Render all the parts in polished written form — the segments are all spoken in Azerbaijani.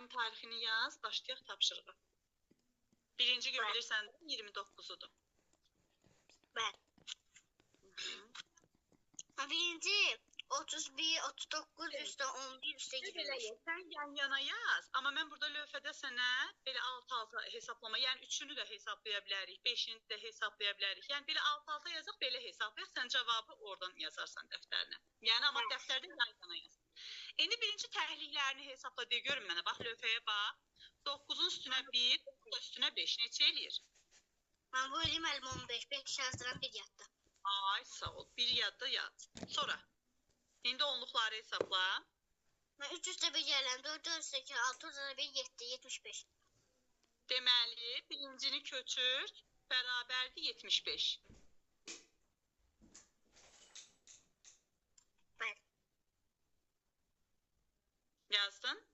Ayın tarixini yaz, başlayaq tapşırığa. Birinci gün Bəli. bilirsən 29-udur. Bəli. Birinci 31, 39, Evet. üstə 11, üstə Belə 25. sən yan-yana yaz, amma mən burada lövhədə sənə belə alt-alta hesablama, yəni üçünü də hesablaya bilərik, beşini də hesablaya bilərik. Yəni belə alt-alta yazaq, belə hesablayaq, sən cavabı oradan yazarsan dəftərinə. Yəni amma Bəli. dəftərdə yan-yana yaz. İndi birinci təhliklərini hesabla deyə görün mənə. Bax lövhəyə bax. 9-un üstünə 1, üstünə 5 neçə eləyir? Mən bu eləyim müəllim 15, 5 yazdıram, 1 yadda. Ay, sağ ol. Bir yadda yaz. Sonra indi onluqları hesabla. Mən 3 üstə 1 gələm, 4, 4 üstə 2, 6 üstə 1, 7, 75. Deməli, birincini köçürt, bərabərdir 75. Bəli. Yazdın?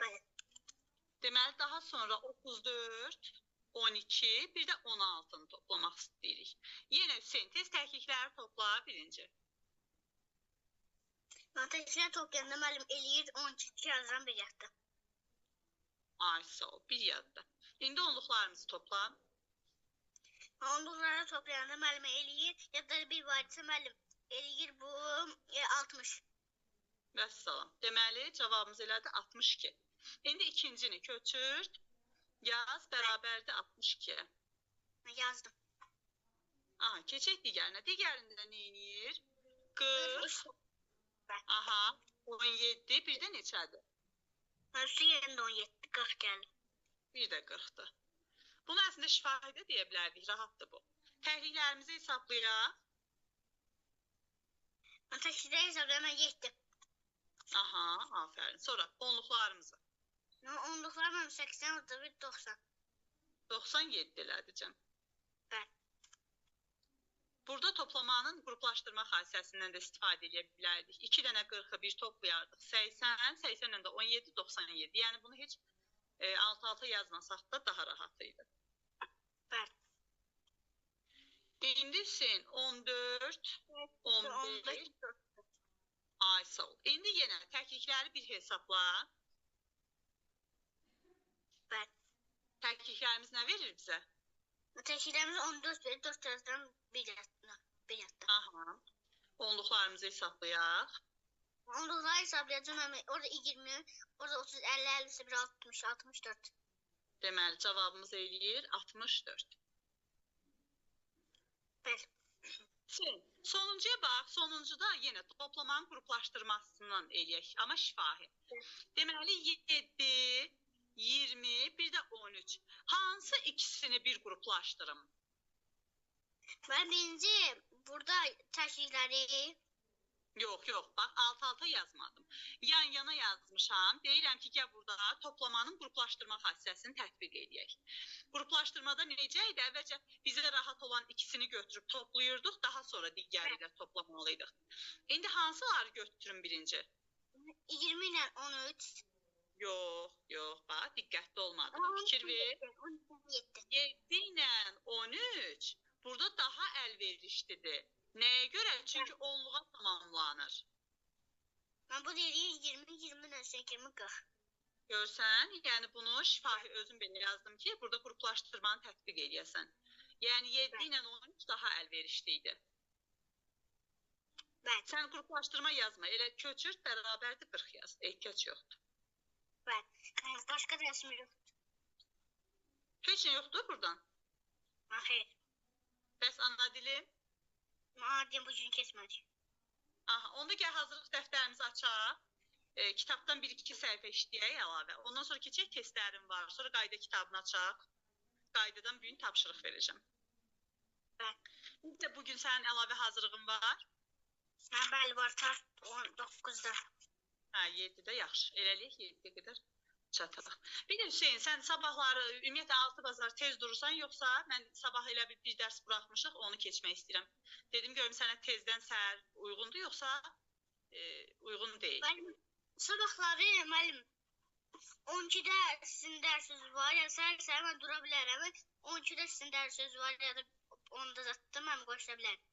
Bəli. Deməli, daha sonra 34, 12, bir də 16-nı toplamaq istəyirik. Yenə Hüseyn, tez təklikləri topla birinci. Mən təklikləri toplayanda müəllim eləyir 12, 2 yazıram, 1 yadda. Ay, sağ ol, bir yadda. İndi onluqlarımızı topla. Onluqları toplayanda müəllim eləyir, yadda 1 var isə müəllim eləyir bu 60. Vəssalam. Deməli, cavabımız elədi 62. İndi ikincini köçürt, yaz, bərabərdir 62-yə. Mən yazdım. Aha, keçək digərinə. Digərində nə eləyir? 40, aha, 17, bir də neçədir? Mən üstü yerində 17, 40 gəlir. Bir də 40-dır. Bunu əslində şifahi də deyə bilərdik, rahatdır bu. Təhliklərimizi hesablayaq. Mən təklikləri hesablayam, mən 7. Aha, afərin. Sonra onluqlarımızı. Onluqlar mənim 80, orada bir 90. 97 elədi Cəm. Bəli. Burada toplamanın qruplaşdırma xassəsindən də istifadə edə bilərdik. 2 dənə 40-ı bir toplayardıq. 80, 80-lə də 17, 97. Yəni bunu heç alt-alta yazmasaq da daha rahat idi. Bəli. İndi Hüseyn 14, 11. Ay, sağ ol. İndi yenə təklikləri bir hesabla. Bəli. Təkliklərimiz nə verir bizə? Təkliklərimiz 14 verir, 4 yazdıram, 1 yadda. 1 yadda. Aha. Onluqlarımızı hesablayaq. Onluqları hesablayacağım, mən orada 20, orada 30, 50, 51, 60, 64. Deməli, cavabımız eləyir 64. Bəli. Sonuncuya bax, sonuncuda yenə toplamanın qruplaşdırmasından eləyək, amma şifahi. Deməli, 7, 20, bir də 13. Hansı ikisini bir qruplaşdırım? Mən birinci burada təklikləri... Yox, yox, bax, alt-alta yazmadım. Yan-yana yazmışam. Deyirəm ki, gəl burada toplamanın qruplaşdırma xassəsini tətbiq eləyək. Qruplaşdırmada necə idi? Əvvəlcə bizə rahat olan ikisini götürüb toplayırdıq, daha sonra digəri ilə toplamalıydıq. İndi hansıları götürüm birinci? 20 ilə 13. Yox, yox, bax, diqqətli olmadım. Fikir ver. 7 ilə 13 burada daha əlverişlidir. Nəyə görə? Çünki onluğa tamamlanır. Mən bu deyir 20, 20 ilə 20, 40. Görsən, yəni bunu şifahi özüm belə yazdım ki, burada qruplaşdırmanı tətbiq eləyəsən. Yəni 7 ilə 13 daha əlverişli idi. Bəli. Sən qruplaşdırma yazma, elə köçürt, bərabərdir 40 yaz. Ehtiyac yoxdur. Bəli. Başqa rəsmi yoxdur. Heç nə yoxdur buradan? Xeyr. Bəs ana dili? Ana dilini bugün keçmədik. Aha, onda gəl hazırlıq dəftərimizi açaq. Kitabdan 1-2 səhifə işləyək əlavə. Ondan sonra keçək testlərim var. Sonra qayda kitabını açaq. Qaydadan bu gün tapşırıq verəcəm. Bəli. Bir də bugün sənin əlavə hazırlığın var? Hə, bəli var. Saat 9-da. Hə, 7-də yaxşı. Eləlik 7-yə qədər çatırıq. Bir də Hüseyn, sən sabahları ümumiyyətlə 6 bazar tez durursan, yoxsa mən sabah elə bir dərs buraxmışıq, onu keçmək istəyirəm. Dedim görüm sənə tezdən səhər uyğundur, yoxsa uyğun deyil? Müəllim, sabahları müəllim 12-də sizin dərsiniz var, yəni səhər-səhər mən dura bilərəm. 12-də sizin dərsiniz var, ya da 10-da zətdə mən qoşula bilərəm.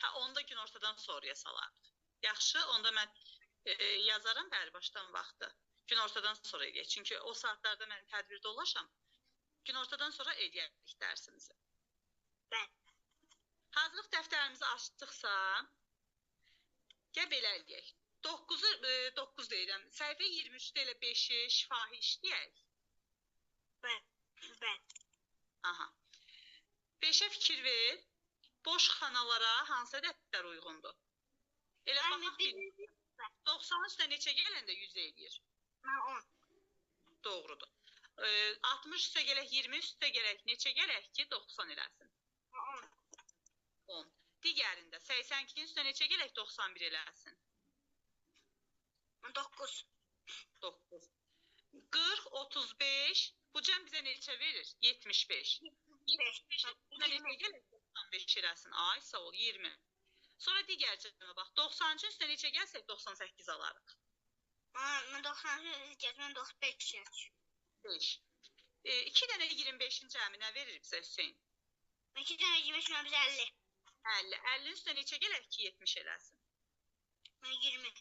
Hə, onda gün ortadan sonraya salarıq. Yaxşı, onda mən yazaram bəri başdan vaxtı. Günortadan sonra eləyək. Çünki o saatlarda mən tədbirdə dolaşam. Günortadan sonra eləyərik dərsimizi. Bəli. Hazırlıq dəftərimizi açdıqsa, gəl belə eləyək. 9-u 9 deyirəm. Səhifə 23-də elə 5-i şifahi işləyək. Bəli. Bəli. Aha. 5-ə fikir ver. Boş xanalara hansı ədədlər uyğundur? Elə Müəllim, baxaq bir. birinci 90-ın üstünə neçə gələndə 100 eləyir? mən 10. Doğrudur. 60 üstə gələk, 20 üstə gələk, neçə gələk ki 90 eləsin? 10. 10. Digərində 82-nin üstünə neçə gələk 91 eləsin? 9. 9. 40, 35. Bu cəm bizə neçə verir? 75. 75-in üstünə neçə gələk 95 eləsin? Ay, sağ ol, 20. Sonra digər cəmə bax. 90-cı üstünə neçə gəlsək 98 alarıq. Mən 93 mən 95 yaş. 5. 2 dənə 25-in cəmi nə verir bizə Hüseyn? 2 dənə 25 mən bizə 50. 50. 50-nin üstünə neçə gələk ki 70 eləsin? Mən 20.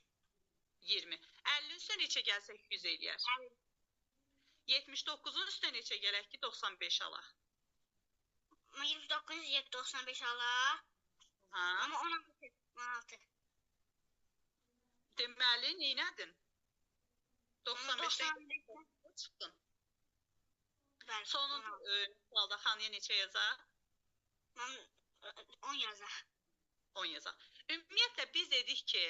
20. 50-nin üstünə neçə gəlsək 100 eləyər? 50. 79-un üstünə neçə gələk ki 95 alaq? Mən 29 95 alaq. Ha. Amma 16. 16. Deməli, neynədin? 95-dən 95. çıxdın. Bəli. Sonuncu misalda xanaya neçə yazaq? Mən 10 yazaq. 10 yazaq. Ümumiyyətlə biz dedik ki,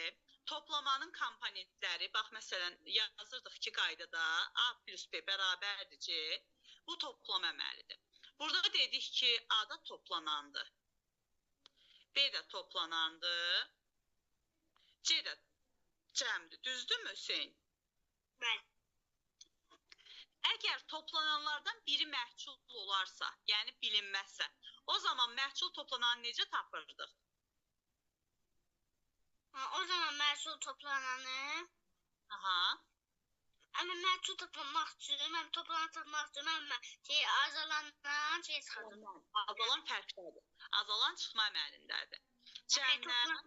toplamanın komponentləri, bax məsələn yazırdıq ki, qaydada A plus B bərabərdir C. Bu toplama əməlidir. Burada dedik ki, A da toplanandır. B də toplanandır. C də cəmdir. Düzdürmü Hüseyn? Bəli. Əgər toplananlardan biri məhcul olarsa, yəni bilinməzsə, o zaman məhcul toplananı necə tapırdıq? O zaman məhsul toplananı, Aha. amma məhsul toplamaq üçün, mən toplananı tapmaq üçün, mən şey azalandan şey çıxardım. Azalan fərqdədir. Azalan çıxma əməlindədir. Cəmdən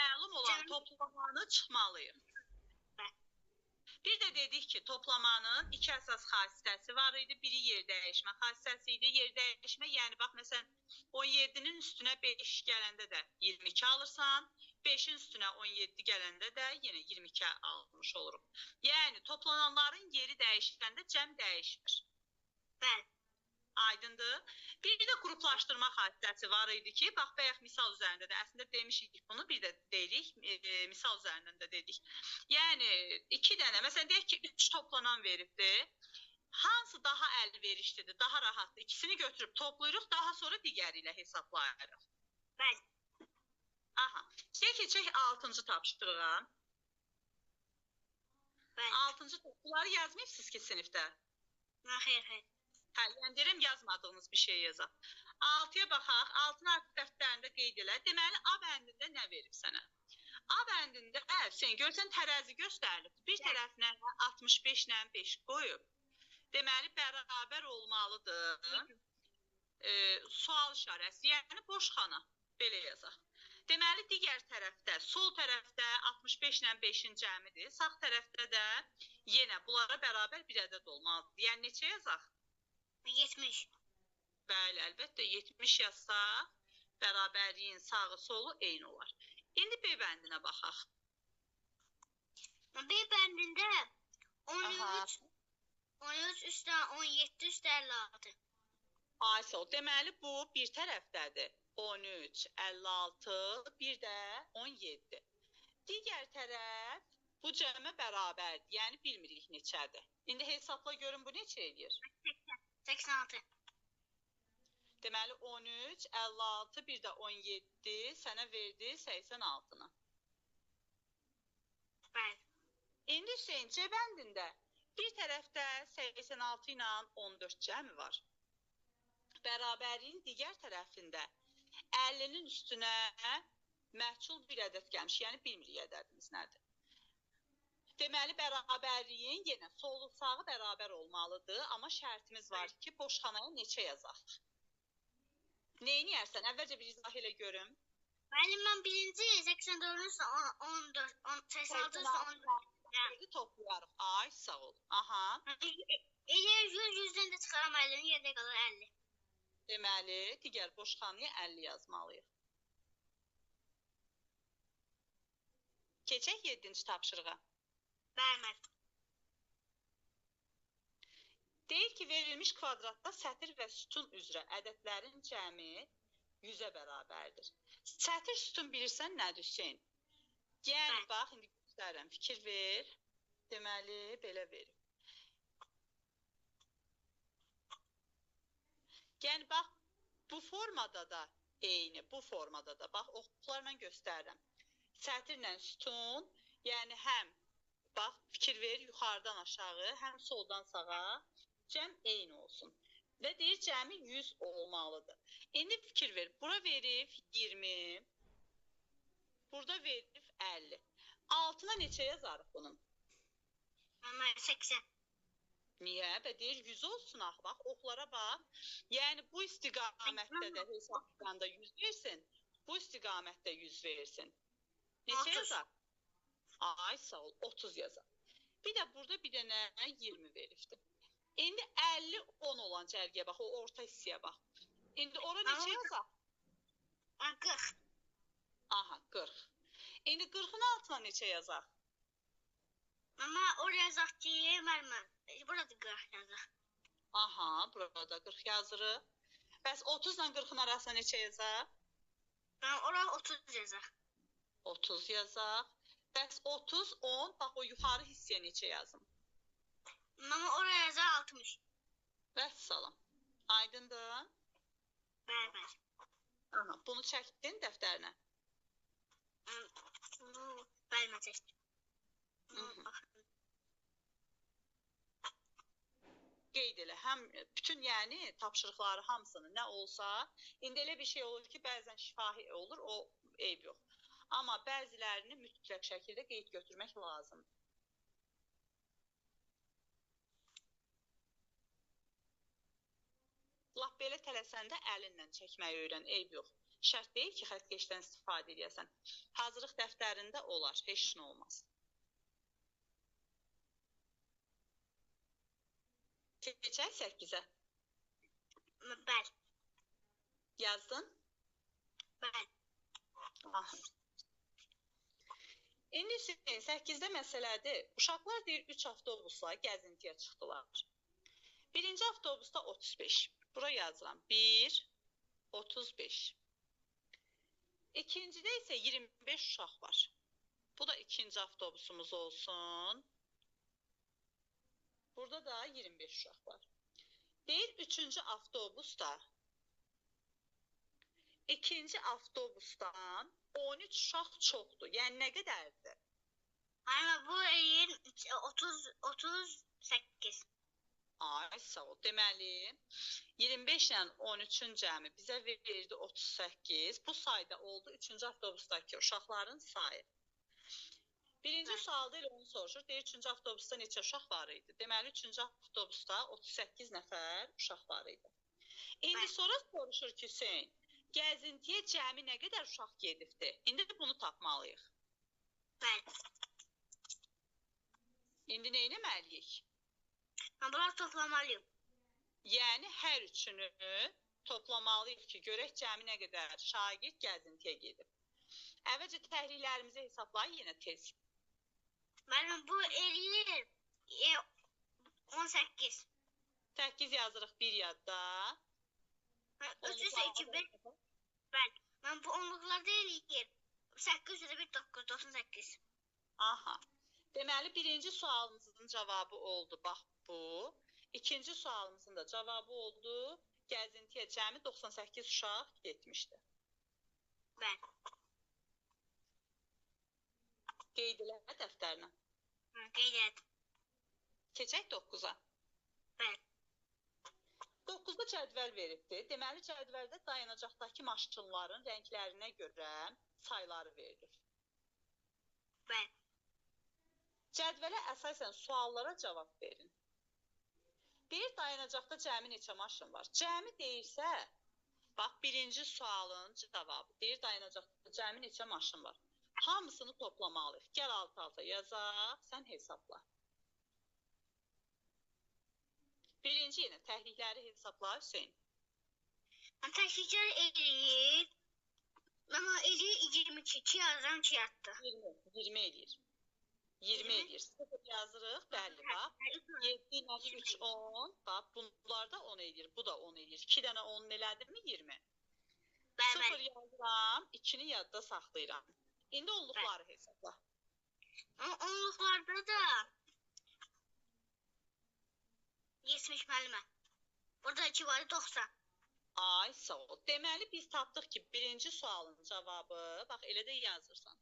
məlum olan toplamanı çıxmalıyıq. Bəli. Bir də dedik ki, toplamanın iki əsas xassəsi var idi. Biri yer dəyişmə xassəsi idi. Yer dəyişmə, yəni bax məsələn 17-nin üstünə 5 gələndə də 22 alırsan, 5-in üstünə 17 gələndə də yenə 22 almış oluruq. Yəni toplananların yeri dəyişəndə cəm dəyişmir. Bəli. Aydındır. Bir də qruplaşdırma xassəsi var idi ki, bax bayaq misal üzərində də əslində demişik bunu, bir də deyirik, misal üzərindən də dedik. Yəni iki dənə, məsələn deyək ki, 3 toplanan veribdi. Hansı daha əlverişlidir, daha rahatdır? İkisini götürüb toplayırıq, daha sonra digəri ilə hesablayırıq. Bəli. Aha. Keçək 6-cı tapşırığa. Bəli. 6-cı bunları yazmayıbsınız ki sinifdə? Mən xeyr, xeyr. Hə, yəni deyirəm yazmadığınız bir şey yazaq. 6-ya baxaq. 6-nı artıq dəftərində qeyd elə. Deməli A bəndində nə verib sənə? A bəndində Hüseyn, görsən tərəzi göstərilib. Bir tərəfinə 65 ilə 5 qoyub. Deməli bərabər olmalıdır. Sual işarəsi, yəni boş xana. Belə yazaq. Deməli digər tərəfdə, sol tərəfdə 65 ilə 5-in cəmidir. Sağ tərəfdə də yenə bunlara bərabər bir ədəd olmalıdır. Yəni neçə yazaq? 70. Bəli, əlbəttə 70 yazsaq, bərabərliyin sağı solu eyni olar. İndi B bəndinə baxaq. B bəndində 13, 13 üstə 17 üstə 56. Ay sağ ol. Deməli bu bir tərəfdədir. 13, 56, bir də 17. Digər tərəf bu cəmə bərabərdir. Yəni bilmirik neçədir. İndi hesabla görün bu neçə eləyir? 86. Deməli 13, 56, bir də 17 sənə verdi 86-nı. Bəli. İndi Hüseyn, C bəndində bir tərəfdə 86 ilə 14 cəmi var. Bərabərliyin digər tərəfində 50-nin üstünə məhcul bir ədəd gəlmiş. Yəni bilmirik ədədimiz nədir. Deməli bərabərliyin yenə solu sağı bərabər olmalıdır, amma şərtimiz var ki, boş xanaya neçə yazaq? Neyniyərsən? Əvvəlcə bir izah elə görüm. Müəllim, mən birinci 84-ün üstə 14, 86 üstə 14. 64-ü toplayarıq. Ay, sağ ol. Aha. Elə 100 100-dən də çıxaram 50-ni, yerdə qalır 50. Deməli, digər boş xanaya 50 yazmalıyıq. Keçək 7-ci tapşırığa. Bəli, müəllim. Deyir ki, verilmiş kvadratda sətir və sütun üzrə ədədlərin cəmi 100-ə bərabərdir. Sətir sütun bilirsən nədir, Hüseyn? Yəni, Bəli. bax, indi göstərirəm. Fikir ver. Deməli, belə verim. Yəni, bax, bu formada da eyni, bu formada da. Bax, oxlarla göstərirəm. Sətirlə sütun, yəni həm, bax, fikir ver, yuxarıdan aşağı, həm soldan sağa, cəm eyni olsun. Və deyir, cəmi 100 olmalıdır. İndi fikir ver, bura verib 20, burada verib 50. Altına neçə yazarıq bunun? Müəllim, 80. Niyə? Və deyir 100 olsun axı, bax, oxlara bax. Yəni, bu istiqamətdə də hesablayanda 100 versin, bu istiqamətdə 100 versin. Neçə 30. yazar? Ay, sağ ol, 30 yazar. Bir də burada bir dənə 20 veribdir. İndi 50, 10 olan cərgəyə bax, o orta hissəyə bax. İndi ora neçə yazar? 40. Aha, 40. İndi 40-ın altına neçə yazaq? Amma oraya yazaq ki, müəllim, burada 40 yazaq. Aha, burada 40 yazırıq. Bəs 30 ilə 40-ın arasına neçə yazaq? Mən ora 30 yazaq. 30 yazaq. Bəs 30, 10, bax o yuxarı hissəyə neçə yazım? Amma oraya yazaq 60. Vəssalam. Aydındır? Bəli, bəli. Aha, bunu çəkdin dəftərinə. Bunu bəli, mən çəkdim. Qeyd elə, həm bütün, yəni tapşırıqları hamısını nə olsa, indi elə bir şey olur ki, bəzən şifahi olur, o eyb yox. Amma bəzilərini mütləq şəkildə qeyd götürmək lazımdır. Lap belə tələsəndə əlinlə çəkməyi öyrən, eyb yox. Şərt deyil ki, xəttkeşdən istifadə edəsən. Hazırlıq dəftərində olar, heç nə olmaz. Keçək 8-ə. Bəli. Yazdın? Bəli. Aha. İndi Hüseyn, 8-də məsələdir. Uşaqlar deyir, 3 avtobusla gəzintiyə çıxdılar. Birinci avtobusda 35. Bura yazıram. 1, 35. İkincidə isə 25 uşaq var. Bu da ikinci avtobusumuz olsun. Burada da 25 uşaq var. Deyir, üçüncü avtobusda ikinci avtobusdan 13 uşaq çoxdur. Yəni, nə qədərdir? Amma bu eləyir 38. Ay, sağ ol. Deməli, 25 ilə 13-ün cəmi bizə verdi 38. Bu sayda oldu 3-cü avtobusdakı uşaqların sayı. Birinci sualda elə onu soruşur. Deyir, 3-cü avtobusda neçə uşaq var idi? Deməli, 3-cü avtobusda 38 nəfər uşaq var idi. İndi sonra soruşur ki, Hüseyn, gəzintiyə cəmi nə qədər uşaq gedibdi? İndi bunu tapmalıyıq. Bəli. İndi nə etməliyik? Bunları toplamalıyım. Yəni, hər üçünü toplamalıyıq ki, görək cəmi nə qədər şagird gəzintiyə gedib. Əvvəlcə təhlillərimizi hesablayın yenə tez. Müəllim, bu eləyir 18. 8 yazırıq bir yadda. 3 isə 2, 1. Bəli. Mən bu onluqlarda eləyir. 8 üzrə 1, 9, 98. Aha. Deməli, birinci sualımızın cavabı oldu. Bax bu. İkinci sualımızın da cavabı oldu. Gəzintiyə cəmi 98 uşaq getmişdi. Bəli. Qeyd elə dəftərinə. Qeyd elədim. Keçək 9-a. Bəli. 9-da cədvəl veribdir. Deməli, cədvəldə dayanacaqdakı maşınların rənglərinə görə sayları verilir. Bəli. Cədvələ əsasən suallara cavab verin. Deyir, dayanacaqda cəmi neçə maşın var? Cəmi deyirsə, bax, birinci sualın cavabı. Deyir, dayanacaqda cəmi neçə maşın var? Hamısını toplamalıyıq. Gəl alt-alta yazaq, sən hesabla. Birinci yenə təhlikləri hesabla, Hüseyn. Təhliklər eləyir. Amma eləyir 22, 2 yazıram, 2 yatdı. 20, 20 eləyir. 20 eləyir. 0 yazırıq, bəli, bax. 7 ilə 3, 10. Bax, bunlar da 10 eləyir, bu da 10 eləyir. 2 dənə 10 elədimi? 20. 0 yazıram, 2-ni yadda saxlayıram. İndi onluqları hesabla. Onluqlarda da 70 müəllimə. Burada 2 var, 90. Ay, sağ ol. Deməli, biz tapdıq ki, birinci sualın cavabı, bax, elə də yazırsan.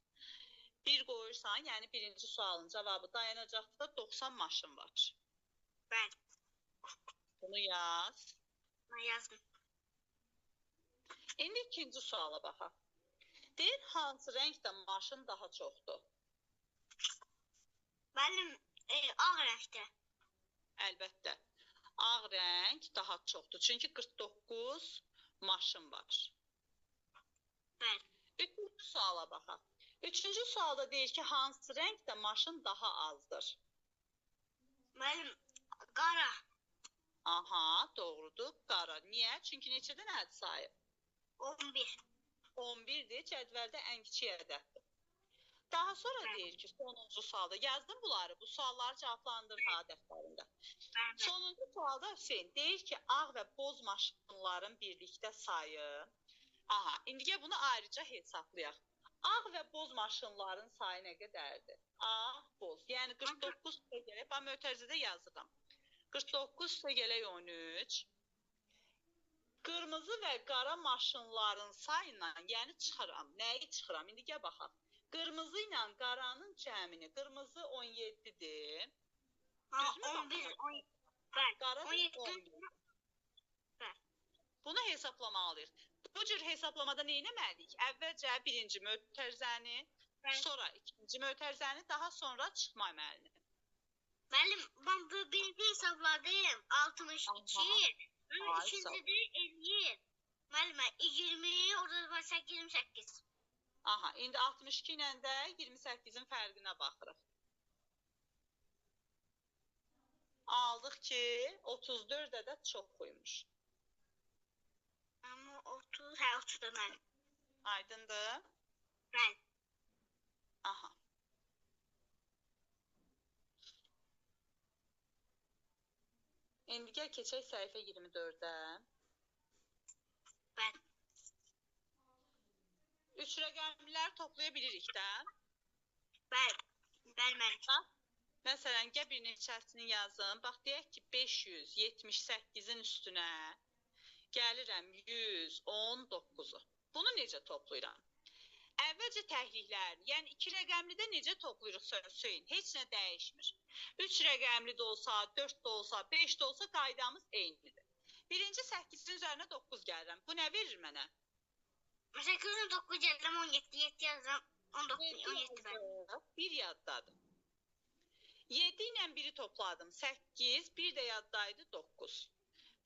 1 qoyursan, yəni birinci sualın cavabı dayanacaqda 90 maşın var. Bəli. Bunu yaz. Mən yazdım. İndi ikinci suala baxaq. Deyir, hansı rəngdə maşın daha çoxdur? Müəllim, ağ rəngdə. Əlbəttə. Ağ rəng daha çoxdur. Çünki 49 maşın var. Bəli. Üçüncü suala baxaq. Üçüncü sualda deyir ki, hansı rəngdə maşın daha azdır? Müəllim, qara. Aha, doğrudur, qara. Niyə? Çünki neçə dənədir sayı? 11. 11-dir, cədvəldə ən kiçik ədəddir. Daha sonra deyir ki, sonuncu sualda, yazdım bunları, bu sualları cavablandır ha dəftərində. Sonuncu sualda Hüseyn deyir ki, ağ və boz maşınların birlikdə sayı. Aha, indi gəl bunu ayrıca hesablayaq. Ağ və boz maşınların sayı nə qədərdir? Ağ, boz. Yəni 49 gələk, bax mötərizədə yazıram. 49 gələk 13. Qırmızı və qara maşınların sayla, yəni çıxıram. Nəyi çıxıram? İndi gəl baxaq. Qırmızı ilə qaranın cəmini. Qırmızı 17-dir. Düzmü? 11, 17. Bəli. Qara 17. 11. Bəli. Bunu hesablamalıyıq. Bu cür hesablamada nə etməliyik? Əvvəlcə birinci mötərizəni, sonra ikinci mötərizəni, daha sonra çıxma əməlini. Müəllim, mən bu birinci hesabladım. 62. İkincidə eləyir. Müəllimə, 20, orada var 28. Aha, indi 62 ilə də 28-in fərqinə baxırıq. Aldıq ki, 34 ədəd çox qoymuş. Amma 30, hə, 30 da müəllim. Aydındır? Bəli. Aha. İndi gəl keçək səhifə 24-ə. Bəli. 3 rəqəmlilər toplaya bilirik də. Bəli. Bəli, müəllim. Bax, məsələn, gəl bir neçəsini yazım. Bax, deyək ki, 578-in üstünə gəlirəm 119-u. Bunu necə toplayıram? Əvvəlcə təhliklərini, yəni 2 rəqəmlidə necə toplayırıq Hüseyn? Heç nə dəyişmir. 3 rəqəmli də olsa, 4 də olsa, 5 də olsa qaydamız eynidir. Birinci 8-in üzərinə 9 gəlirəm. Bu nə verir mənə? 8-in 9 gəlirəm, 17, 7 yazıram, 19, 17 bəli. 1 yaddadır. 7 ilə 1-i topladım, 8, 1 də yaddaydı, 9.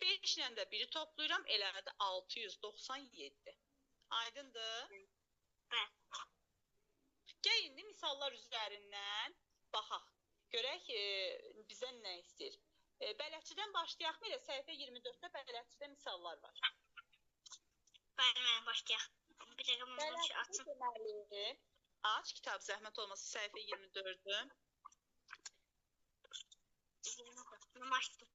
5 ilə də 1-i toplayıram, elədi 697. Aydındır? Bəli. Gəl indi misallar üzərindən baxaq. Görək bizə nə istəyir. Bələdçidən başlayaq mı elə? Səhifə 24-də bələdçidə misallar var. Bəli, müəllim, başlayaq. Bir dəqiqə mən bunu açım. Deməli, aç kitab, zəhmət olmasa səhifə 24-ü. Mən açdım.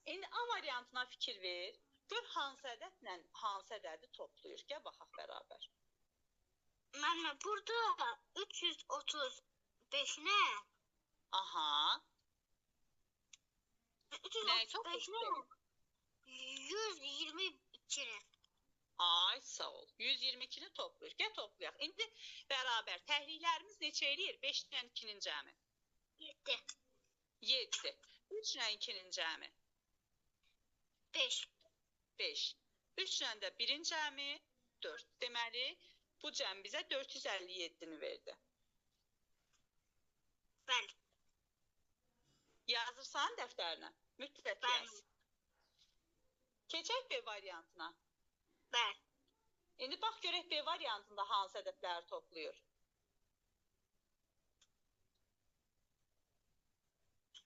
İndi A variantına fikir ver. Gör hansı ədədlə hansı ədədi toplayır. Gəl baxaq bərabər. Müəllimə, burada 335-nə. Aha. 335-nə 122-ni. Ay, sağ ol. 122-ni toplayır. Gəl toplayaq. İndi bərabər. Təhliklərimiz neçə eləyir? 5 ilə 2-nin cəmi. 7. 7. 3 ilə 2-nin cəmi. 5. 5. 3 ilə də 1-in cəmi 4. Deməli, bu cəm bizə 457-ni verdi. Bəli. Yazırsan dəftərinə? Mütləq Bəli. yaz. Keçək B variantına. Bəli. İndi bax görək B variantında hansı ədədləri toplayır.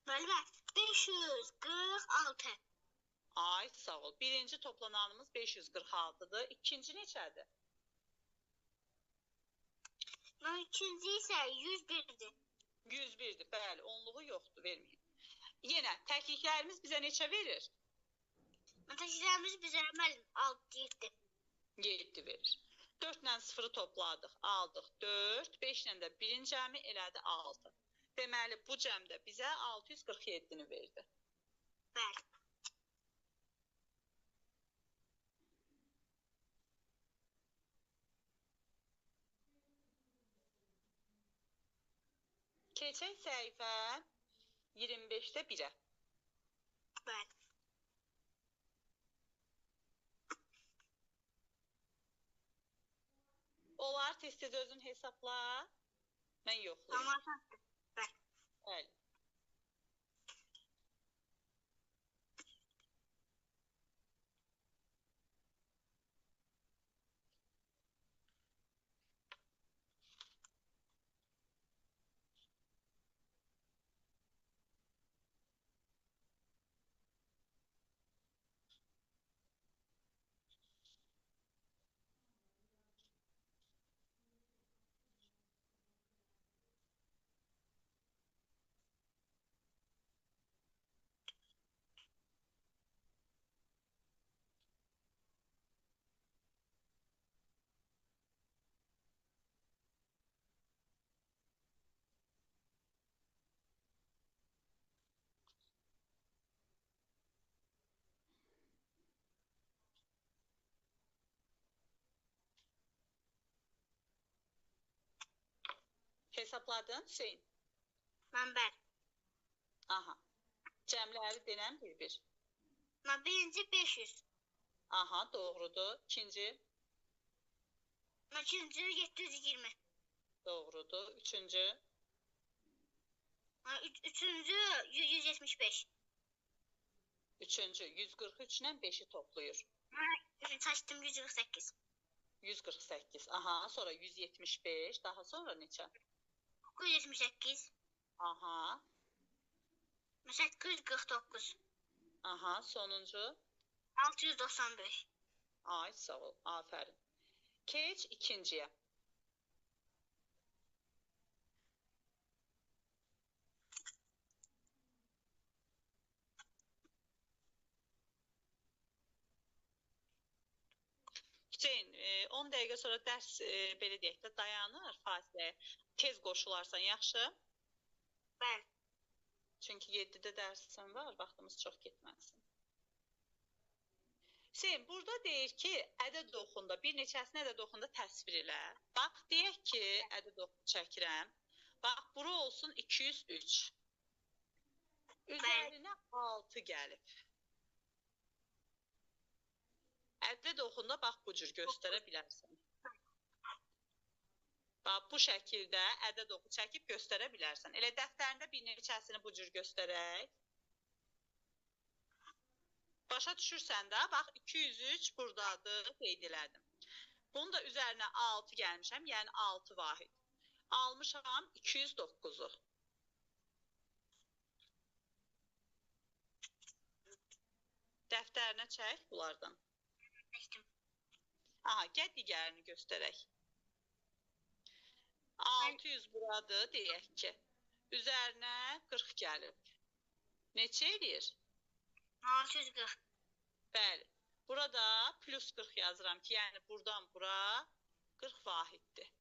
Müəllimə, 546. Ay, sağ ol. Birinci toplananımız 546-dır. İkinci neçədir? İkinci isə 101-dir. 101-dir. Bəli, onluğu yoxdur, verməyin. Yenə təkliklərimiz bizə neçə verir? Təkliklərimiz bizə müəllim 6, 7. 7 verir. 4 ilə 0-ı topladıq, aldıq 4, 5 ilə də 1-in cəmi elədi 6. Deməli, bu cəmdə bizə 647-ni verdi. Bəli. Keçək səhifə 25-də 1-ə. Bəli. Onlar tez-tez özün hesabla. Mən yoxlayım. Tamam. Bəli. Bəli. Hesabladın, Hüseyn? Mən bəli. Aha. Cəmləri denən bir-bir. Mən birinci 500. Aha, doğrudur. İkinci? İkinci 720. Doğrudur. Üçüncü? Üçüncü 175. Üçüncü 143 ilə 5-i toplayır. Seçtim 148. 148. Aha, sonra 175. Daha sonra neçə? 978. Aha. 849. Aha, sonuncu? 695. Ay, sağ ol. Aferin. Keç ikinciyə. Hüseyn, 10 dəqiqə sonra dərs, belə deyək də, dayanır fasiləyə. Tez qoşularsan, yaxşı? Bəli. Çünki 7-də dərsin var, vaxtımız çox getməsin. Hüseyn, burada deyir ki, ədəd oxunda, bir neçəsini ədəd oxunda təsvir elə. Bax, deyək ki, ədəd oxu çəkirəm. Bax, bura olsun 203. Üzərinə 6 gəlib. Ədəd oxunda bax, bu cür göstərə bilərsən. Bax, bu şəkildə ədəd oxu çəkib göstərə bilərsən. Elə dəftərində bir neçəsini bu cür göstərək. Başa düşürsən də, bax, 203 buradadır, qeyd elədim. Bunun da üzərinə 6 gəlmişəm, yəni 6 vahid. Almışam 209-u. Dəftərinə çək bunlardan. Çəkdim. Aha, gəl digərini göstərək. 600 buradır, deyək ki. Üzərinə 40 gəlib. Neçə eləyir? 640. Bəli. Burada plus 40 yazıram ki, yəni buradan bura 40 vahiddir.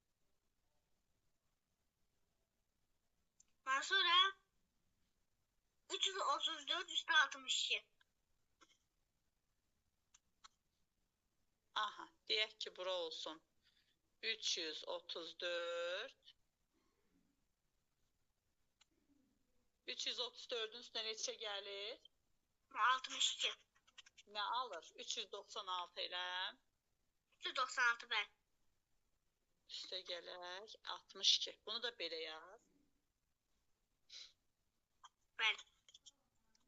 Daha sonra 334 üstə 62. Aha, deyək ki, bura olsun. 334. 334-ün üstünə neçə gəlir? 62. Nə alır? 396 elə. 396, bəli. Üstə gələk 62. Bunu da belə yaz. Bəli.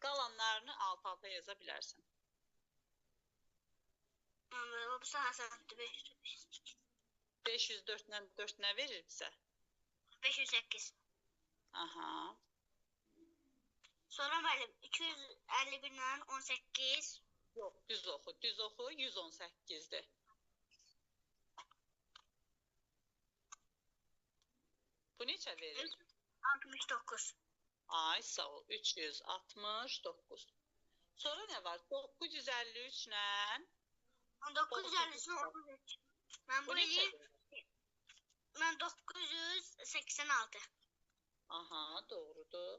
Qalanlarını alt-alta yaza bilərsən. Bu asandır. 504. 504 ilə 4 nə verir bizə? 508. Aha. Sonra müəllim 251 ilə 18. Yox, düz oxu. Düz oxu 118-dir. Bu neçə verir? 69. Ay, sağ ol. 369. Sonra nə var? 953 ilə 953 33. Mən bu bu neçə ili verir? mən 986. Aha, doğrudur.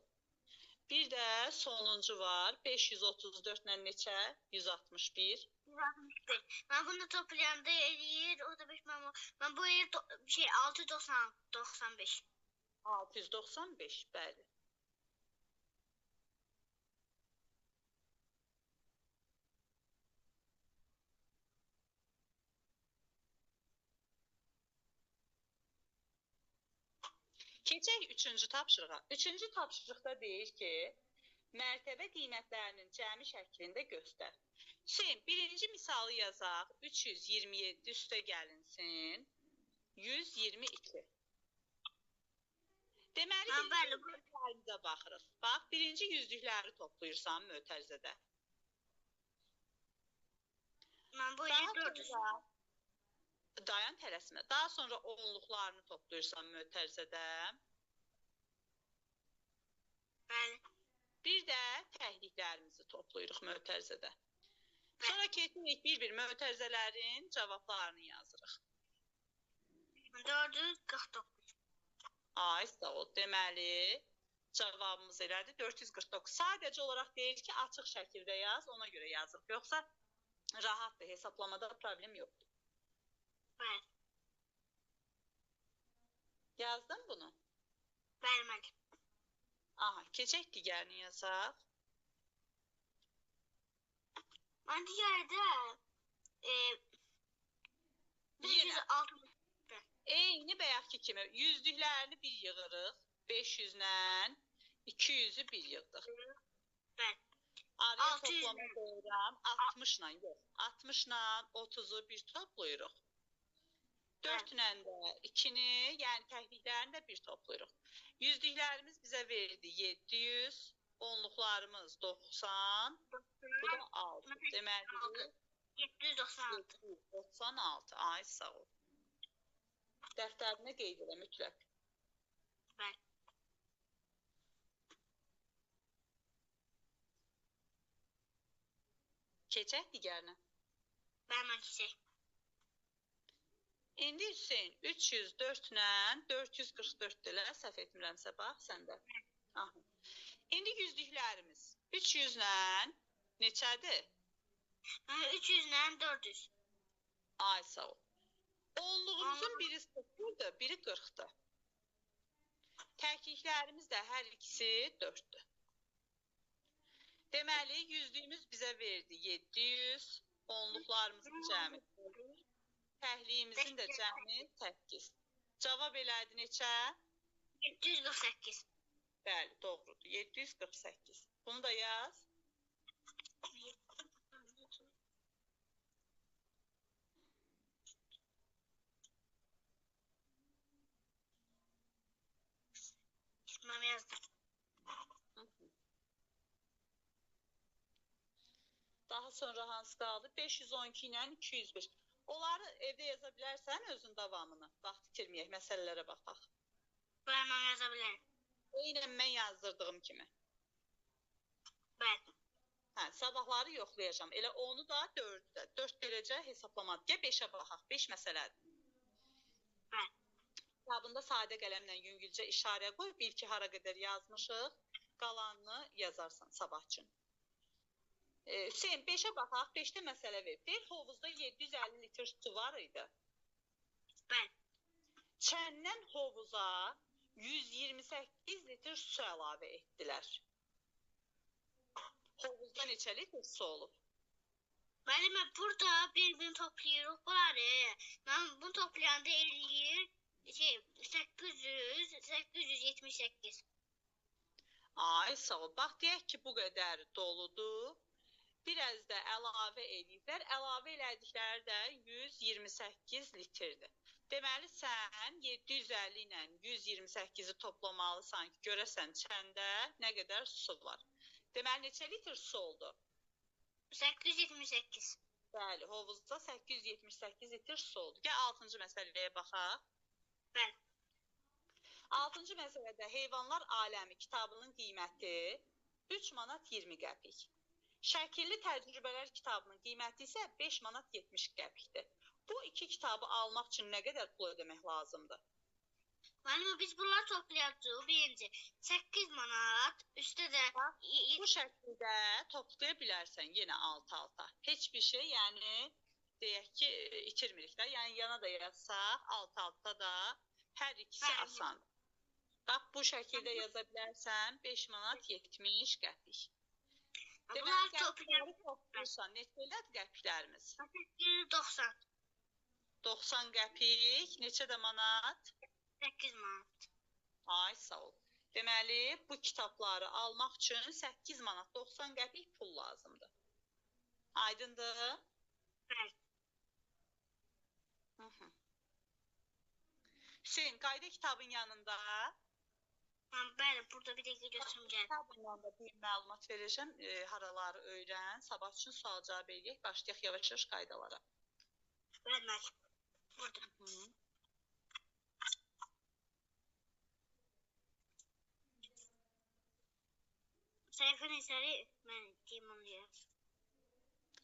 Bir də sonuncu var. 534 ilə neçə? 161. 161. Mən bunu toplayanda eləyir, o da 5 mən bu il şey 695. 695, bəli. Keçək üçüncü tapşırığa. Üçüncü tapşırıqda deyir ki, mərtəbə qiymətlərinin cəmi şəklində göstər. Hüseyn, birinci misalı yazaq. 327 üstə gəlinsin. 122. Deməli, birinci yüzlüklərimizə baxırıq. Bax, birinci yüzlükləri toplayırsan mötərizədə. Mən bu Daha il 400. sonra dayan tələsmə. Daha sonra onluqlarını toplayırsan mötərizədə. Bəli. Bir də təkliklərimizi toplayırıq mötərizədə. Sonra keçirik bir-bir mötərizələrin cavablarını yazırıq. 449. Ay, sağ ol. Deməli, cavabımız elədir 449. Sadəcə olaraq deyir ki, açıq şəkildə yaz, ona görə yazırıq. Yoxsa rahatdır, hesablamada problem yoxdur. Bəli. Yazdın bunu? Bəli, müəllim. Aha, keçək digərini yazaq. Mən digərdə Yenə 560. eyni bayaqki kimi yüzlüklərini bir yığırıq. 500-lə 200-ü bir yığdıq. Bəli. Araya 600 toplama qoyuram. 60-la yox. 60-la 30-u bir toplayırıq. 4 ilə də 2-ni, yəni təkliklərini də bir toplayırıq. Yüzlüklərimiz bizə verdi 700, onluqlarımız 90, bu da 6. Deməli 796. 796. Ay, sağ ol. Dəftərinə qeyd elə mütləq. Bəli. Keçək digərinə. Bəli, mən keçək. İndi Hüseyn 304 ilə 444 elə səhv etmirəmsə bax səndə. Aha. İndi yüzlüklərimiz 300 ilə neçədir? 300 ilə 400. Ay sağ ol. Onluğumuzun biri 0-dır, biri 40-dır. Təkliklərimiz də hər ikisi 4-dür. Deməli, yüzlüyümüz bizə verdi 700, onluqlarımızın cəmi 4, təhliyimizin də cəmi 8. Cavab elədi neçə? 748. Bəli, doğrudur. 748. Bunu da yaz. Mən yazdım. Daha sonra hansı qaldı? 512 ilə 205. Onları evdə yaza bilərsən özün davamını. Vaxt itirməyək, məsələlərə baxaq. Bəli, mən yaza bilərəm. Eynən mən yazdırdığım kimi. Bəli. Hə, sabahları yoxlayacağam. Elə onu da 4-ü də. 4 beləcə hesablamadır. Gəl 5-ə baxaq. 5 məsələdir. Bəli. Kitabında sadə qələmlə yüngülcə işarə qoy. Bil ki, hara qədər yazmışıq. Qalanını yazarsan sabah üçün. Hüseyn, 5-ə baxaq. 5-də məsələ verib. Deyir, hovuzda 750 litr su var idi. Bəli. Çəndən hovuza 128 litr su əlavə etdilər. Hovuzda neçə litr su olub? Müəllim, mən burada bir-birini toplayırıq bunları. Mən bunu toplayanda eləyir 800, 878. Ay, sağ ol. Bax, deyək ki, bu qədər doludur. Biraz da əlavə eləyiblər. Əlavə elədikləri də 128 litrdir. Deməli, sən 750 ilə 128-i toplamalısan ki, görəsən çəndə nə qədər su var. Deməli, neçə litr su oldu? 878. Bəli, hovuzda 878 litr su oldu. Gəl 6-cı məsələyə baxaq. Bəli. 6-cı məsələdə Heyvanlar Aləmi kitabının qiyməti 3 manat 20 qəpik. Şəkilli təcrübələr kitabının qiyməti isə 5 manat 70 qəpikdir. Bu iki kitabı almaq üçün nə qədər pul ödəmək lazımdır? Müəllim, biz bunları toplayacağıq. Birinci 8 manat, üstə də bu şəkildə toplaya bilərsən yenə alt-alta. Heç bir şey, yəni deyək ki, itirmirik də. Yəni yana da yazsaq, alt-alta da hər ikisi asandır. Bax, bu şəkildə yaza bilərsən 5 manat 70 qəpik. Deməli, qəpikləri toplayırsan, neçə elədir qəpiklərimiz? 90. 90 qəpik, neçə də manat? 8 manat. Ay, sağ ol. Deməli, bu kitabları almaq üçün 8 manat 90 qəpik pul lazımdır. Aydındır? Bəli. Hüseyn, qayda kitabın yanında. Bəli, burada bir dəqiqə götürüm gəl. Kitabın yanında bir məlumat verəcəm, haraları öyrən. Sabah üçün sual cavab eləyək, başlayaq yavaş-yavaş qaydalara. Bəli, müəllim. Burada. Səhifə neçəli? Mən deyim onu deyirəm.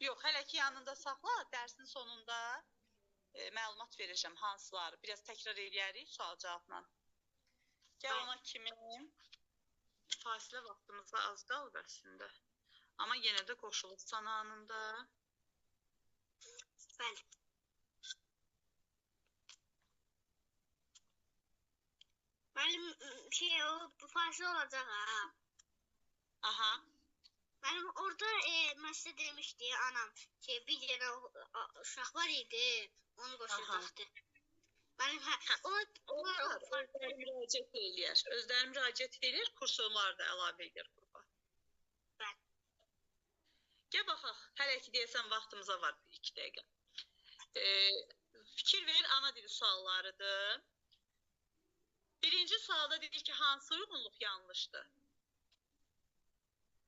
Yox, hələ ki yanında saxla, dərsin sonunda məlumat verəcəm hansıları. Biraz təkrar eləyərik sual cavabla. Gəl ona kimi fasilə vaxtımıza az qalır əslində. Amma yenə də qoşulursan anında. Bəli. Müəllim, şey, o bu fasilə olacaq ha. Aha. Mənim orada mən sizə demişdi anam ki, bir dənə uşaq var idi, onu qoşulacaqdı. Mənim hə, onlar özləri müraciət eləyər. Özləri müraciət eləyər, kurslar da əlavə edir qrupa. Bəli. Gəl baxaq, hələ ki deyəsən vaxtımıza var 2 dəqiqə. Fikir ver, ana dili suallarıdır. Birinci sualda deyir ki, hansı uyğunluq yanlışdır?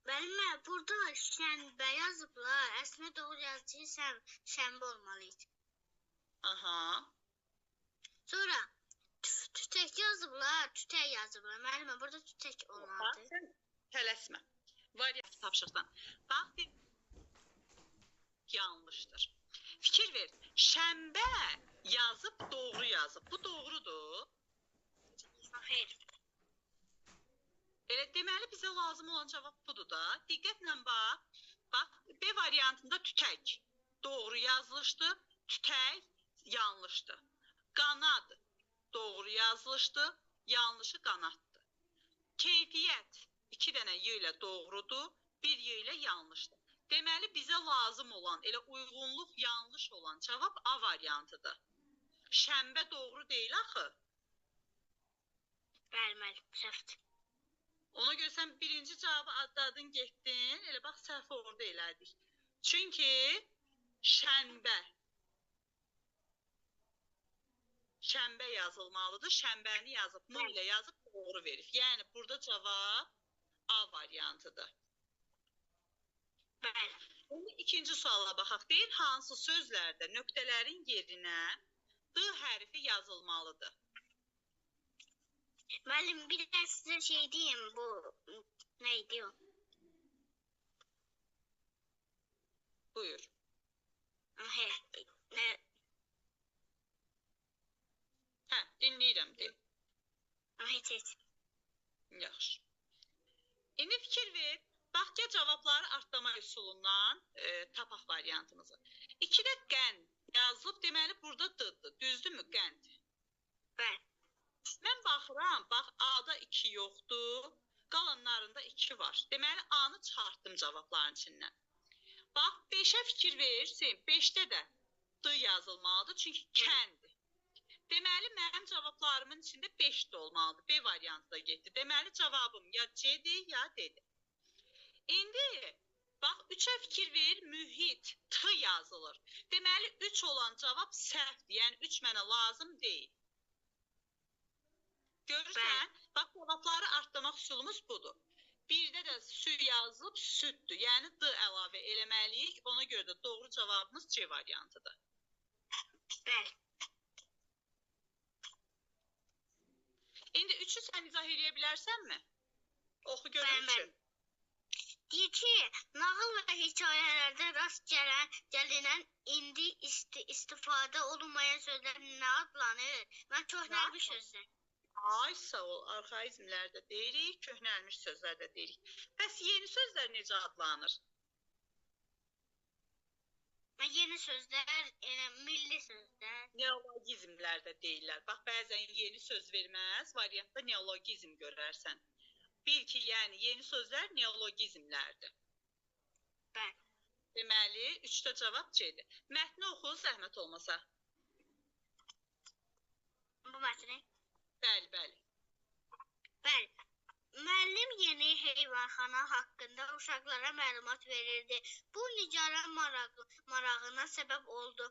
Müəllim, burada şənbə yazıblar. Əslində doğru yazıcı şənbə olmalı idi. Aha. Sonra tütək yazıblar, tütək yazıblar. Müəllim, burada tütək olmalıdır. Tələsmə. Variant tapşırıqdan. Bax, yanlışdır. Fikir ver. Şənbə yazıb, doğru yazıb. Bu doğrudur. Xeyr. Elə deməli bizə lazım olan cavab budur da. Diqqətlə bax. Bax, B variantında tütək doğru yazılışdı, tütək yanlışdı. Qanad doğru yazılışdı, yanlışı qanaddır. Keyfiyyət 2 dənə y ilə doğrudur, 1 y ilə yanlışdır. Deməli bizə lazım olan, elə uyğunluq yanlış olan cavab A variantıdır. Şənbə doğru deyil axı. Bəli, müəllim, səhvdir. Ona görə sən birinci cavabı adladın, getdin. Elə bax, səhv orada elədik. Çünki şənbə. Şənbə yazılmalıdır. Şənbəni yazıb, M ilə yazıb doğru verib. Yəni, burada cavab A variantıdır. Bəli. İndi ikinci suala baxaq. Deyir, hansı sözlərdə nöqtələrin yerinə D hərfi yazılmalıdır? Müəllim, bir də sizə şey deyim, bu nə idi o? Buyur. Hə, hə, dinləyirəm, de. Heç, heç. Yaxşı. İndi fikir ver, bax ki, cavabları artlama üsulundan tapaq variantımızı. 2-də qənd yazılıb, deməli, burada D-dır. Düzdürmü, qənd? Bəli. Mən baxıram, bax, A-da 2 yoxdur, qalanlarında 2 var. Deməli, A-nı çıxartdım cavabların içindən. Bax, 5-ə fikir verirsin, 5-də də D yazılmalıdır, çünki kənd. Deməli, mənim cavablarımın içində 5 də olmalıdır. B variantı da getdi. Deməli, cavabım ya C-dir, ya D-dir. İndi, Bax, 3-ə fikir ver, mühit, T yazılır. Deməli, 3 olan cavab səhvdir. Yəni, 3 mənə lazım deyil. Görürsən, bax, cavabları artlamaq üsulumuz budur. Birdə də sü yazılıb, süddür. Yəni, D əlavə eləməliyik. Ona görə də doğru cavabımız C variantıdır. Bəli. İndi 3-ü sən izah eləyə bilərsənmi? Oxu görüm 3-ü. Deyir ki, nağıl və hekayələrdə rast gəlinən indi istifadə olunmayan sözlər nə adlanır? Mən köhnəlmiş sözlər. Ay, sağ ol. Arxaizmlər də deyirik, köhnəlmiş sözlər də deyirik. Bəs yeni sözlər necə adlanır? Yeni sözlər, elə milli sözlər. Neologizmlər də deyirlər. Bax, bəzən yeni söz verməz, variantda neologizm görərsən. Bil ki, yəni yeni sözlər neologizmlərdir. Bəli. Deməli, 3-də cavab C-dir. Mətni oxu, zəhmət olmasa. Bu mətni? Bəli, bəli. Bəli. Müəllim yeni heyvanxana haqqında uşaqlara məlumat verirdi. Bu, Nigarın marağına səbəb oldu.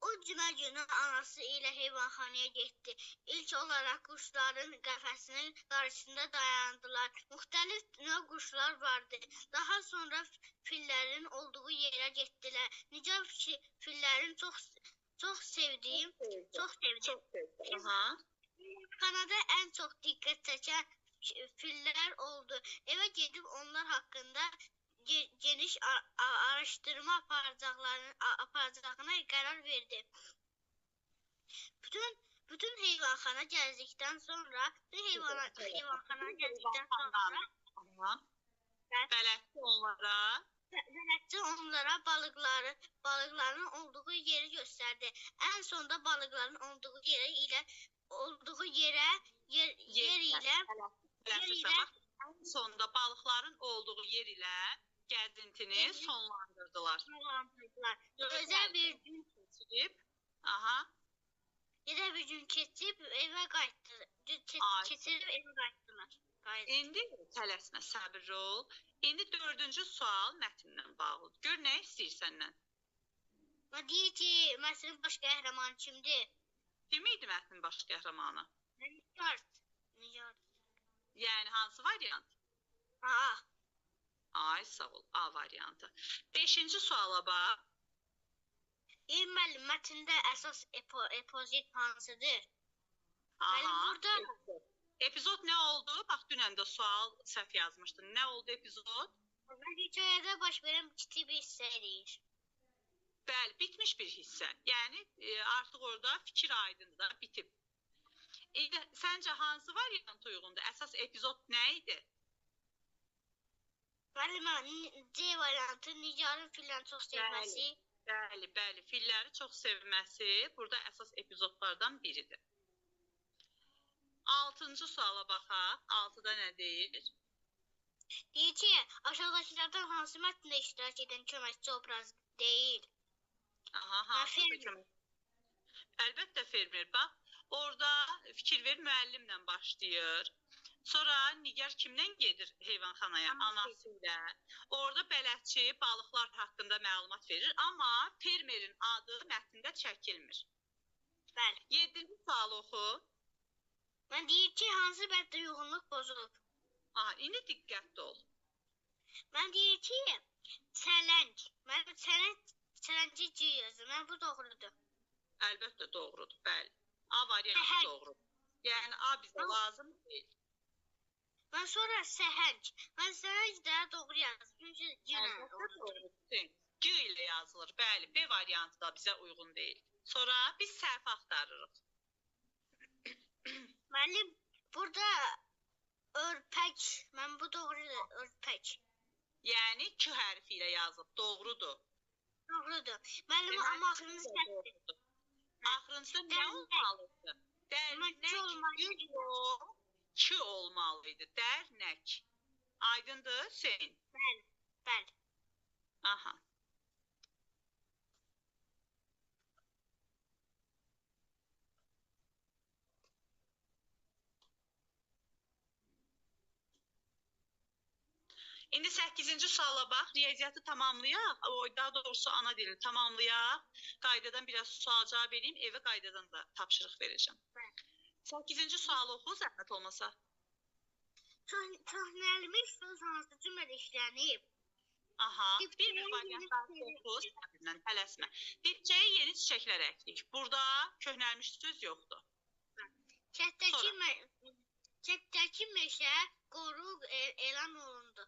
O, cümə günü anası ilə heyvanxanaya getdi. İlk olaraq quşların qəfəsinin qarşısında dayandılar. Müxtəlif növ quşlar vardı. Daha sonra fillərin olduğu yerə getdilər. Nigar fillərin çox sevdi. Heyvanxanada ən çox diqqət çəkən fillər oldu. Evə gedib onlar haqqında geniş araşdırma aparacağına qərar verdi. Bütün heyvanxana gəzdikdən sonra bələdçi onlara balıqların olduğu yeri göstərdi. Ən sonda balıqların olduğu yer ilə gəzintini sonlandırdılar. Gözəl bir gün keçib, Gözəl bir gün keçib evə qayıtdılar. İndi tələsmə, səbirli ol. İndi 4-cü sual mətnlə bağlıdır. Gör nə istəyir səndən? Deyir ki, mətnin baş qəhrəmanı kimdir? Kim idi mətnin baş qəhrəmanı? Nigar. Yəni hansı variant? A. Ay, sağ ol. A variantı. 5-ci suala bax. Müəllim, mətndə əsas epizod hansıdır? Aha, burada... Epizod nə oldu? Bax, dünən də sual səhv yazmışdın. Nə oldu epizod? Hekayədə baş verən kiçik bir hissə deyir. Bəli, bitmiş bir hissə. Yəni, artıq orada fikir aydındır da, bitib. Səncə hansı variant uyğundur? Əsas epizod nə idi? Bəli, C variantı, Nigarın filləri çox sevməsi. Bəli, bəli, filləri çox sevməsi burada əsas epizodlardan biridir. 6-cı suala baxaq. 6-da nə deyir? Deyir ki, aşağıdakılardan hansı mətndə iştirak edən köməkçi obraz deyil? Aha, hansı köməkçi? Əlbəttə fermer. Bax, orada fikir ver, müəllimlə başlayır. Sonra Nigar kimdən gedir heyvanxanaya? Anası ilə. Orada bələdçi balıqlar haqqında məlumat verir, amma fermerin adı mətndə çəkilmir. Bəli. 7-ci sualı oxu. Mən deyir ki, hansı bənddə uyğunluq pozulub? Aha, indi diqqətli ol. Mən deyir ki, çələng. Mən çələngi G yazdım. Mən bu doğrudur. Əlbəttə doğrudur, bəli. A variantı doğrudur. Yəni A bizə lazım deyil. Mən sonra səhəng. Mən səhəng də doğru yazdım. Çünki G ilə doğrudur. G ilə yazılır. Bəli, B variantı da bizə uyğun deyil. Sonra biz səhv axtarırıq. Müəllim, burada örpək. Mən bu doğrudur, örpək. Yəni Q hərfi ilə yazılıb. Doğrudur. Doğrudur. Müəllim, amma axırıncı səhvdir. Axırıncıda nə olmalıdır? Dərnək Q olmalı idi. Dərnək. Aydındır, Hüseyn? Bəli, bəli. Aha. İndi 8-ci suala bax, riyaziyyatı tamamlayaq, daha doğrusu ana dilini tamamlayaq. Qaydadan biraz sual cavab edeyim, evə qaydadan da tapşırıq verəcəm. 8-ci sualı oxu, zəhmət olmasa. Köhnəlmiş söz hansı cümlədə işlənib? Aha, bir-bir variantları oxu, səbirlə, tələsmə. Dipçəyə yeni çiçəklər əkdik. Burada köhnəlmiş söz yoxdur. Kənddəki meşə qoruq elan olundu.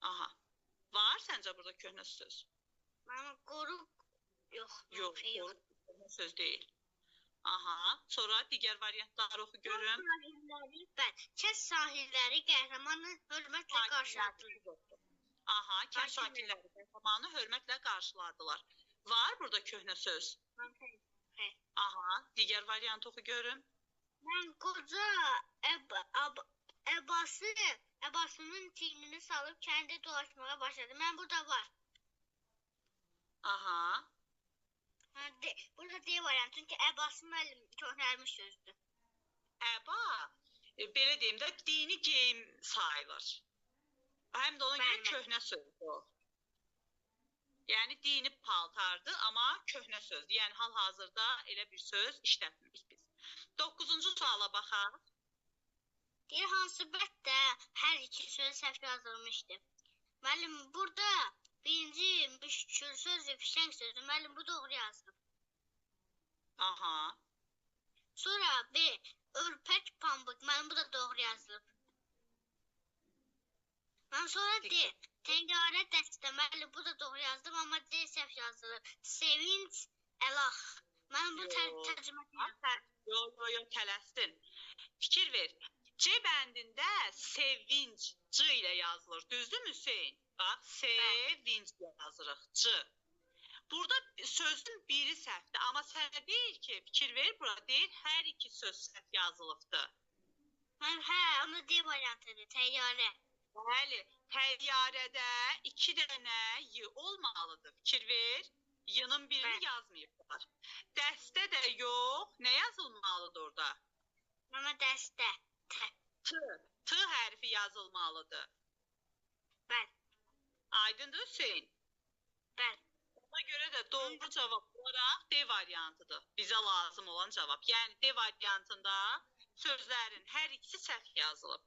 Aha. Var səncə burada köhnə söz? Mənim qoruq yox. Yox, qoruq köhnə söz deyil. Aha. Sonra digər variantları oxu görüm. Bəli. Kənd sakinləri qəhrəmanı hörmətlə qarşıladılar. Aha, kənd sakinləri qəhrəmanı hörmətlə qarşıladılar. Var burada köhnə söz? Xeyr. Aha, digər variantı oxu görüm. Mən qoca əbasının çiynini salıb kəndə dolaşmağa başladı. Mən burada var. Aha. Burada D variantı. Çünki əbası müəllim köhnəlmiş sözdür. Əba, belə deyim də, dini geyim sayılır. Həm də ona görə köhnə sözdür o. Yəni, dini paltardır, amma köhnə sözdür. Yəni, hal-hazırda elə bir söz işlətmirik biz. 9-cu suala baxaq. Deyir, hansı bənddə hər iki söz səhv yazılmışdı? Müəllim, burada birinci müşkül sözü, fişəng sözü. Müəllim, bu doğru yazılıb. Aha. Sonra B, örpək pambıq. Müəllim, bu da doğru yazılıb. Mən sonra D, təngərə dəstə. Müəllim, bu da doğru yazdım, amma C səhv yazılıb. Sevinç, əlaq. Müəllim, bu tərcümə deyil. Yox, yox, yox, tələsdin. Fikir ver. C bəndində sevinç C ilə yazılır. Düzdürmü Hüseyn? Bax, sevinç yazırıq. C. Burada sözün biri səhvdir. Amma sənə deyir ki, fikir ver, bura deyir, hər iki söz səhv yazılıbdır. Hə, amma D variantıdır, təyyarə. Bəli, təyyarədə 2 dənə y olmalıdır. Fikir ver, y-nın birini yazmayıblar. Dəstə də yox, nə yazılmalıdır orada? Amma dəstə. T. T hərfi yazılmalıdır. Bəli. Aydındır Hüseyn? Bəli. Ona görə də doğru cavab olaraq D variantıdır. Bizə lazım olan cavab. Yəni D variantında sözlərin hər ikisi səhv yazılıb.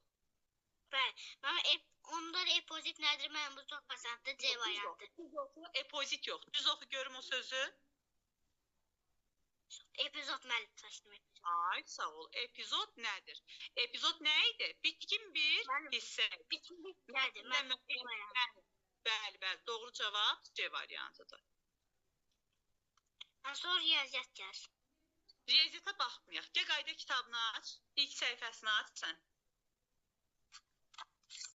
Bəli. Onda epozit nədir? Mənim bu çox asandır. C variantı. Düz oxu, epozit yox. Düz oxu görüm o sözü. Epizod müəllim, saçdım epizod. Ay, sağ ol. Epizod nədir? Epizod nə idi? Bitkin bir hissə. Bitkin bir nədir? Bəli, bəli. Doğru cavab C variantıdır. Sonra riyaziyyat gəlir. Riyaziyyata baxmayaq. Gəl qayda kitabını aç. İlk səhifəsini aç sən.